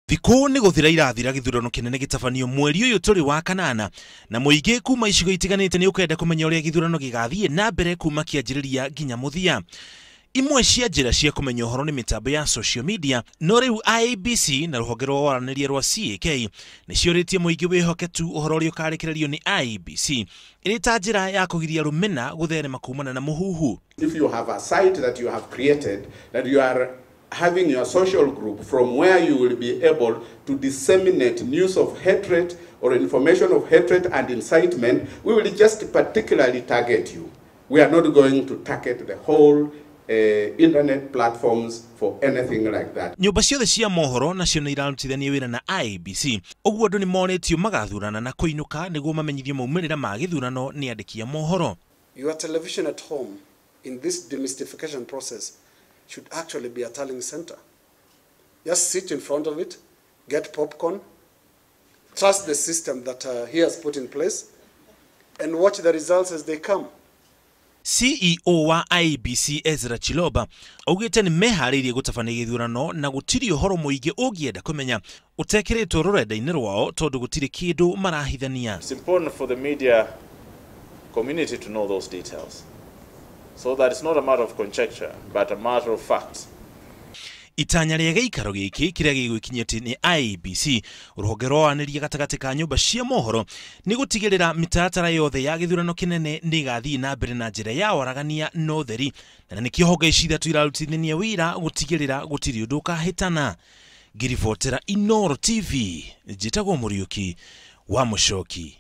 Thikũ nĩ gũthira irathira gĩthurano kĩnene gĩtabanio mweri ũyũ tũrĩ wa kanana, na mũingĩ kuma icigo itiganĩte nĩ ũkwenda kũmenya ũrĩa gĩthurano gĩgathiĩ na mbere kuma kĩanjĩrĩria nginya mũthia. Imwe cia njĩra cia kũmenya ũhoro nĩ mĩtambo ya social media, no rĩu IEBC na rũhonge rwa waranĩria rwa CAK nĩ ciũrĩtie mũingĩ wĩhoke tu ũhoro ũrĩa ũkarekererio nĩ IEBC ĩrĩ ta njĩra ya kũgiria rũmena gũtherema kumana na mũhuhu. If you have a site that you have created, that you are having your social group from where you will be able to disseminate news of hatred or information of hatred and incitement, we will just particularly target you. We are not going to target the whole internet platforms for anything like that. Nyũmba ciothe cia mohoro nacio nĩ irarutithania wĩra na IEBC, ũguo andũ nĩ morĩtio magathurana na kũinũka nĩguo mamenyithio maumĩrĩra ma gĩthurano nĩ andĩki a mohoro. Your television at home in this demystification process should actually be a tallying center. Just sit in front of it, get popcorn, trust the system that he has put in place, and watch the results as they come. CEO wa IEBC Ezra Chiloba augĩte nĩ meharĩirie gũtabania gĩthurano na gũtirĩ ũhoro mũingĩ ũngĩenda kũmenya ũtekĩrĩtwo rũrenda-inĩ rwao tondũ gũtirĩ kĩndũ marahithania. It's important for the media community to know those details, so that it's not a matter of conjecture, but a matter of fact. Itanya rĩa gĩikaro gĩkĩ kĩrĩa gĩgwĩkinyĩtie nĩ IEBC, rũhonge rwa wanĩria gatagatĩ ka nyũmba cia mohoro, nĩ gũtigĩrĩra mĩtaratara yothe ya gĩthurano kĩnene nĩ ĩgathiĩ na mbere na njĩra ya waragania na ũtheri, na nĩkĩo honge ici ithatũ irarutithania wĩra gũtigĩrĩra gũtirĩ ũndũ ũkahĩtana. Ngĩribotera Inooro TV, njĩtagwo Mũriũki wa Mũcoki.